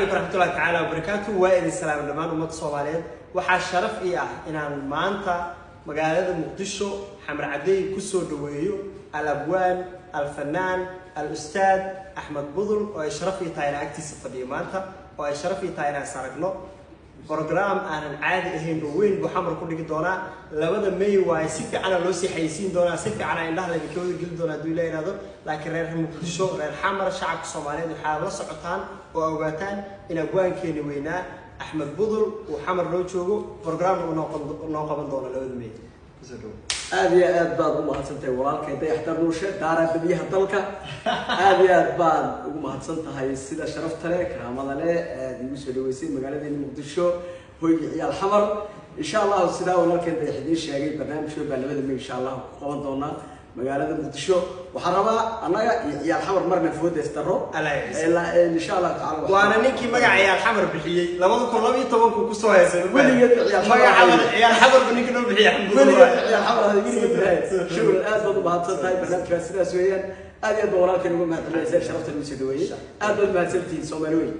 Calaykum waraxmatullahi tacaala wabarakaatu. Waa idin salaam dhammaan ummadda Soomaaliyeed. Waxaa sharaf ii ah inaan maanta magaalada Muqdisho, Xamar Cadey, kusoo dhaweeyo alabwaan, alfanaan, al-ustaad Axmed Budul, oo ay sharaf ii tahay inaan agtiisa fadhiyo maanta, oo ay sharaf ii tahay inaan saragno. Program aanan caadi ahayn oo weyn buu Xamar ku dhigi doonaa 2-da May. Waaye si fiicana loo sii xayeysiin doonaa, si fiicana indhaha laydinka wada geli doonaa hadduu Ilaah yidhaahdo. Laakiin reer Muqdisho, reer Xamar, shacabka Soomaaliyeed, waxaa la socotaan oo ogaataan in abwaankeeni weynaa Axmed Budul uu Xamar noo joogo, programna uu noo qaban doono 2-da May. Kusoo dhawo. Aada iyo aad baad u mahadsantahay, walaalkay Dayaxtar Nuushe, daara badiyaha dalka. Aada iyo aad baad ugu mahadsan tahay sida sharafta leh, karaamada leh aad igu soo dhaweysay magaaladeena Muqdisho, hoyga ciyaal Xamar. Insha Allahu, sidaa walaalkeen Dayax idiin sheegay, barnaamijka baa 2-da May insha Allahu ku qaban doonaa magaalada Muqdisho. Waxaan rabaa annaga iyo ciyaal Xamar marna foodeys daro. Allah yaciise. Ilaa insha Allahu tacala. Waana ninkii magaca ciyaal Xamar bixiyey, 2012-ku kusoo heesay. Weligeed ciyaal Xamar. Magaca ciyaal Xamarba ninka noo bixiyey Axmed Budul. Weligeed ciyaal Xamar aad weligeed tahay. Shukran, aad baad u mahadsan tahay. Barnaamijkaas sidaas weeyaan. Aad iyo aad baan walaalkeen uga mahadcelinaysa sharafta lagu soo dhaweeyey. Aad baad mahadsantihiin, Soomaali weyn.